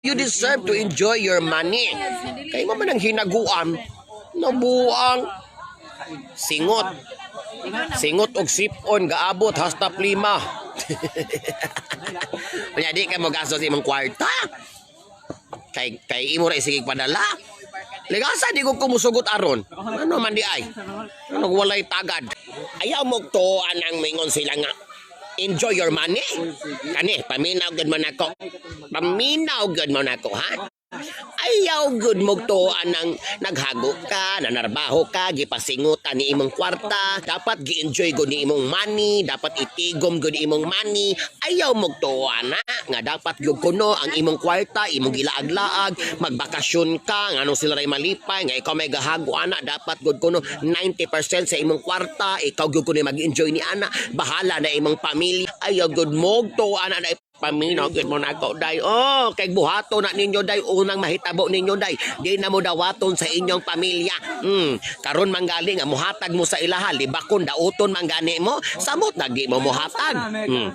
You deserve to enjoy your money. Kay mo man ang hinaguan, nabuang singot. Singot og sipon gaabot hasta plima. Unya di ka mo gastos imong kwarta. Kay imo ra sige padala. Ligasa di ko kumusugot aron. Ano man di ay? Ano walay tagad? Ayaw mo to anang mingon sila nga enjoy your money. Kani, paminaw gud man ako. Paminaw gud man ako, ha? Ayaw gud mo to anang naghago ka, nanarbaho ka, gipasingutan ni imong kwarta, dapat gi-enjoy gud ni imong money, dapat itigom gud ni imong money. Ayaw mo to ana nga dapat gyud kuno ang imong kwarta, imong gilaag-laag, magbakasyon ka, ngano sila ray malipay, nga ikaw may gahago ana, dapat gud kuno 90% sa imong kwarta, ikaw gyud kuno mag-enjoy ni ana, bahala na imong pamilya. Ayaw gud mo to ana na paminaw gyud mo nako, day. Oh, kay buhato na ninyo, day, unang mahitabo ninyo, day, di na mo dawaton sa inyong pamilya. Karon manggali nga muhatag mo sa ilaha, libakon dauton manggani mo, samot na di mo muhatag.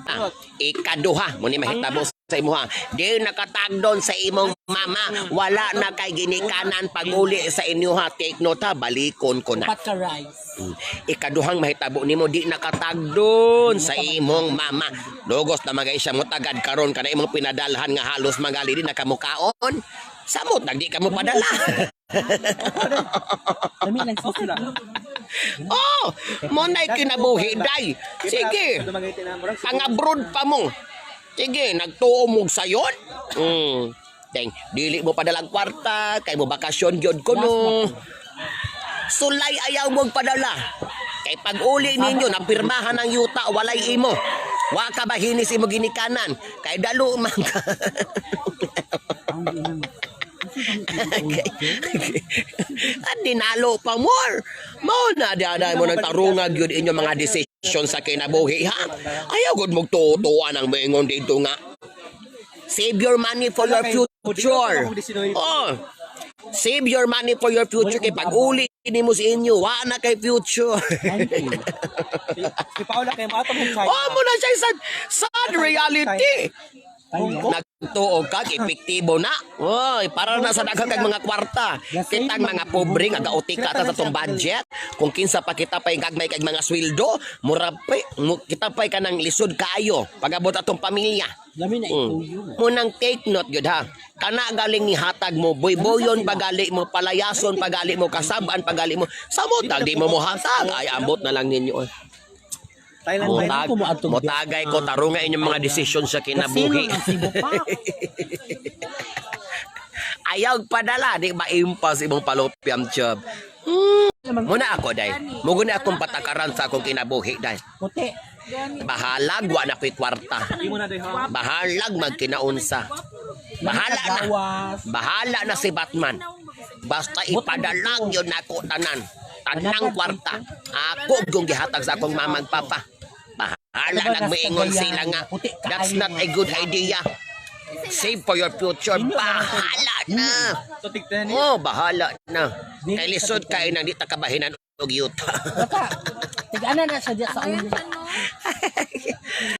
Ah, ikaduha mo ni mahitabo sa imuha, di nakatagdon sa imong mama, wala na kay ginikanan pag-uli sa inyo, ha. Take note, ha, balikon ko na. Pat ka rice. Ikaduhang mahitabo nimo, di nakatagdon sa imong mama. Logos na magay siya mo tagad karon kana imong pinadalhan nga halos magali di nakamukaon. Samot nagdi ka mo padala. Dami lang sisig. Oh, mo na'y kinabuhi, day. Sige, pang-abroad pa mo. Sige, nagtuo mo sayon. Teng, dili mo padalang kwarta, kay mo bakasyon gyud kuno. Sulay ayaw mong padala. Kay pag uli ninyo, napirmahan ang yuta, walay imo. Wa ka ba hinis imo ginikanan? Kay dalo man ka. At dinalo pa more. Mao na di mo nang tarungag yun inyong mga desisyon sa kinabuhi, ha. Ayaw gud mong tutuan ang moingon dito nga save your money for your future. Oh. Save your money for your future kay pag uli nimo sa inyo, wa na kay future. Si Paula kay mo atong China. Oh, mo na siya sad, sad reality. Nagtuo ka, epektibo na. Oy, para na sa daghang kag mga kwarta. Kitang mga pobre nga gauti ka ta sa tong budget. Kung kinsa pa kita pay gagmay kag mga sweldo, mura pay kita pay kanang lisod kaayo pag-abot atong pamilya. Dami na ituyo. Munang take note gyud, ha. Kana galing ni hatag mo, boyboyon pagali mo, palayason pagali mo, kasab-an pagali mo. Samot di mo mohatag ay ambot na lang ninyo, oy. Thailand, Thailand. Motagay ko tarunga inyong mga desisyon sa kinabuhi. Kasino ng Cebu pa. Ayaw padala, di ba impas imong palopyam job. Muna ako, day. Mugo na akong patakaran sa akong kinabuhi, day. Puti. Bahalag wa na ko'y kwarta. Di mo na day ha. Bahalag magkinaunsa. Bahala na. Gawas. Bahala na si Batman. Basta ipadalag yun nako tanan. Tanang kwarta. Ako yung gihatag sa akong mamag papa. Bahala nagmiingon sila nga. That's not a good idea. Save for your future. Bahala na. So tignan ni. Oh, bahala na. Kay lisod kay nang di ta kabahinan og yuta. Baka. Tig-ana na siya diya sa ulo.